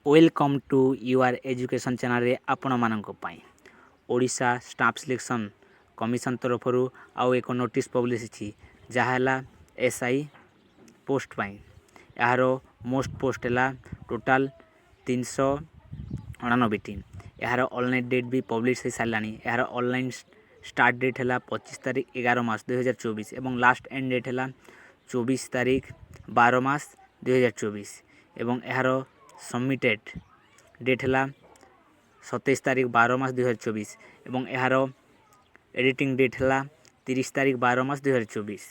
Welcome to your education ଚ୍ୟାନେଲ୍ରେ ଆପଣମାନଙ୍କ ପାଇଁ ଓଡ଼ିଶା ଷ୍ଟାଫ୍ ସିଲେକ୍ସନ୍ କମିଶନ୍ ତରଫରୁ ଆଉ ଏକ ନୋଟିସ୍ ପବ୍ଲିଶ୍ ହେଇଛି, ଯାହା ହେଲା ଏସ୍ଆଇ ପୋଷ୍ଟ ପାଇଁ। ଏହାର ମୋଷ୍ଟ ପୋଷ୍ଟ ହେଲା ଟୋଟାଲ୍ 389ଟି। ଏହାର ଅନଲାଇନ୍ ଡେଟ୍ ବି ପବ୍ଲିଶ୍ ହେଇସାରିଲାଣି। ଏହାର ଅନଲାଇନ୍ ଷ୍ଟାର୍ଟ ଡେଟ୍ ହେଲା 25 ତାରିଖ 11 ମାସ 2024 ଏବଂ ଲାଷ୍ଟ ଏଣ୍ଡ ଡେଟ୍ ହେଲା 24 ତାରିଖ 12 ମାସ 2024 ଏବଂ ଏହାର ସବମିଟେଡ଼ ଡେଟ୍ ହେଲା 27 ତାରିଖ 12 ମାସ 2024 ଏବଂ ଏହାର ଏଡ଼ିଟିଂ ଡେଟ୍ ହେଲା 30 ତାରିଖ 12 ମାସ 2024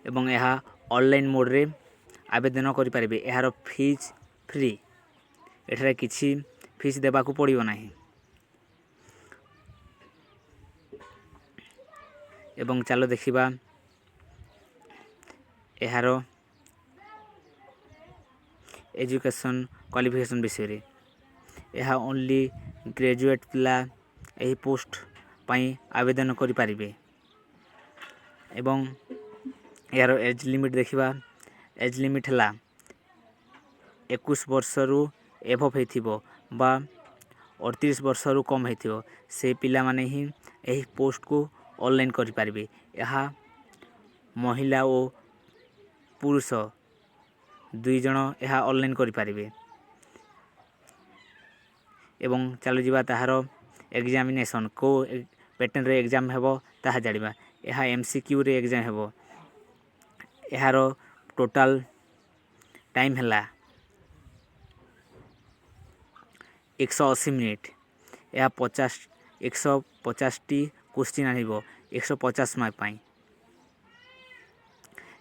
ଏବଂ ଏହା ଅନଲାଇନ୍ ମୋଡ଼୍ରେ ଆବେଦନ କରିପାରିବେ। ଏହାର ଫିଜ୍ ଫ୍ରି, ଏଠାରେ କିଛି ଫିସ୍ ଦେବାକୁ ପଡ଼ିବ ନାହିଁ। ଏବଂ ଚାଲ ଦେଖିବା ଏହାର ଏଜୁକେସନ୍ କ୍ୱାଲିଫିକେସନ୍ ବିଷୟରେ। ଏହା ଓନ୍ଲି ଗ୍ରାଜୁଏଟ୍ ପିଲା ଏହି ପୋଷ୍ଟ ପାଇଁ ଆବେଦନ କରିପାରିବେ। ଏବଂ ଏହାର ଏଜ୍ ଲିମିଟ୍ ଦେଖିବା। ଏଜ୍ ଲିମିଟ୍ ହେଲା 21 ବର୍ଷରୁ ଏବଭ୍ ହେଇଥିବ ବା 38 ବର୍ଷରୁ କମ୍ ହେଇଥିବ, ସେ ପିଲାମାନେ ହିଁ ଏହି ପୋଷ୍ଟକୁ ଅନଲାଇନ୍ କରିପାରିବେ। ଏହା ମହିଳା ଓ ପୁରୁଷ ଦୁଇ ଜଣ ଏହା ଅନଲାଇନ୍ କରିପାରିବେ। ଏବଂ ଚାଲୁଯିବା ତାହାର ଏକ୍ଜାମିନେସନ୍ କେଉଁ ପ୍ୟାଟର୍ନରେ ଏକ୍ଜାମ୍ ହେବ ତାହା ଜାଣିବା। ଏହା ଏମ୍ସିକ୍ୟୁରେ ଏକ୍ଜାମ୍ ହେବ। ଏହାର ଟୋଟାଲ୍ ଟାଇମ୍ ହେଲା 180 ମିନିଟ୍। ଏହା 150ଟି କୋଶ୍ଚିନ୍ ଆଣିବ 150 ମାର୍କ ପାଇଁ।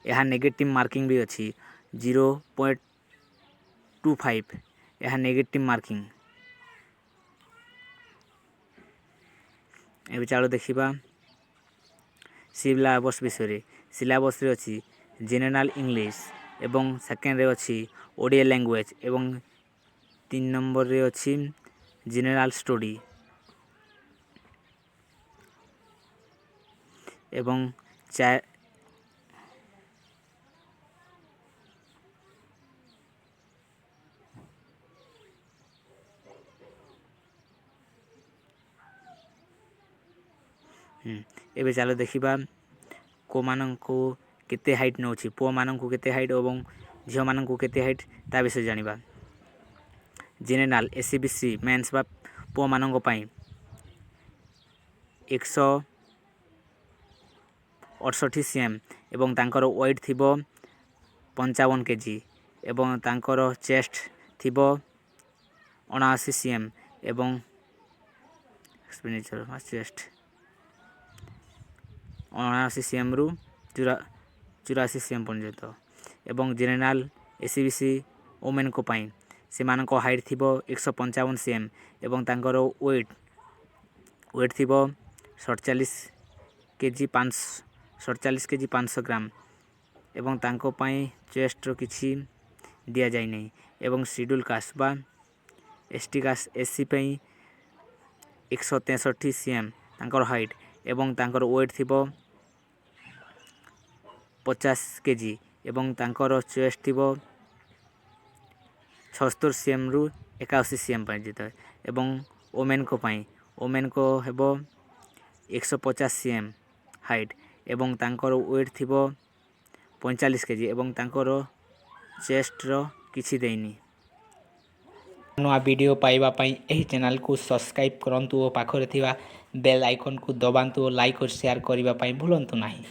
ଏହା ନେଗେଟିଭ୍ ମାର୍କିଂ ବି ଅଛି, 0.25 ଏହା ନେଗେଟିଭ୍ ମାର୍କିଂ। ଏବେ ଚାଲ ଦେଖିବା ସିଲାବସ୍ ବିଷୟରେ। ସିଲାବସ୍ରେ ଅଛି ଜେନେରାଲ୍ ଇଂଲିଶ ଏବଂ ସେକେଣ୍ଡରେ ଅଛି ଓଡ଼ିଆ ଲାଙ୍ଗୁଏଜ୍ ଏବଂ 3 ନମ୍ବରରେ ଅଛି ଜେନେରାଲ୍ ଷ୍ଟଡ଼ି ଏବଂ ଏବେ ଚାଲ ଦେଖିବା କେଉଁମାନଙ୍କୁ କେତେ ହାଇଟ୍ ନେଉଛି, ପୁଅମାନଙ୍କୁ କେତେ ହାଇଟ୍ ଏବଂ ଝିଅମାନଙ୍କୁ କେତେ ହାଇଟ୍ ତା ବିଷୟରେ ଜାଣିବା। ଜେନେରାଲ୍ ଏସ୍ଇବିସି ମେନ୍ସ ବା ପୁଅମାନଙ୍କ ପାଇଁ 168 ସିଏମ୍ ଏବଂ ତାଙ୍କର ୱେଟ୍ ଥିବ 55 କେଜି ଏବଂ ତାଙ୍କର ଚେଷ୍ଟ ଥିବ 79 ସିଏମ୍ ଏବଂ ଏକ୍ସପେଣ୍ଡିଚର ଚେଷ୍ଟ 79 ସିଏମ୍ରୁ 84 ସିଏମ୍ ପର୍ଯ୍ୟନ୍ତ। ଏବଂ ଜେନେରାଲ୍ ଏସ୍ଇବିସି ଓମେନ୍ଙ୍କ ପାଇଁ ସେମାନଙ୍କ ହାଇଟ୍ ଥିବ 155 ସିଏମ୍ ଏବଂ ତାଙ୍କର ୱେଟ୍ ଥିବ 47 କେଜି 500 ଗ୍ରାମ ଏବଂ ତାଙ୍କ ପାଇଁ ଚେଷ୍ଟର କିଛି ଦିଆଯାଇନାହିଁ। ଏବଂ ସିଡ୍ୟୁଲ୍ କାଷ୍ଟ ବା ଏସ୍ଟି କାଷ୍ଟ ଏସ୍ସି ପାଇଁ 163 ସିଏମ୍ ତାଙ୍କର ହାଇଟ୍ ଏବଂ ତାଙ୍କର ୱେଟ୍ ଥିବ 50 କେଜି ଏବଂ ତାଙ୍କର ଚେଷ୍ଟ ଥିବ 76 ସିଏମ୍ରୁ 81 ସିଏମ୍ ପର୍ଯ୍ୟନ୍ତ। ଏବଂ ଓମେନ୍ଙ୍କ ପାଇଁ ଓମେନ୍ଙ୍କ ହେବ 150 ସିଏମ୍ ହାଇଟ୍ ଏବଂ ତାଙ୍କର ୱେଟ୍ ଥିବ 45 କେଜି ଏବଂ ତାଙ୍କର ଚେଷ୍ଟର କିଛି ଦେଇନି। ନୂଆ ଭିଡ଼ିଓ ପାଇବା ପାଇଁ ଏହି ଚ୍ୟାନେଲକୁ ସବସ୍କ୍ରାଇବ୍ କରନ୍ତୁ ଓ ପାଖରେ ଥିବା ବେଲ୍ ଆଇକନ୍କୁ ଦବାନ୍ତୁ ଓ ଲାଇକ୍ ଓ ସେୟାର କରିବା ପାଇଁ ଭୁଲନ୍ତୁ ନାହିଁ।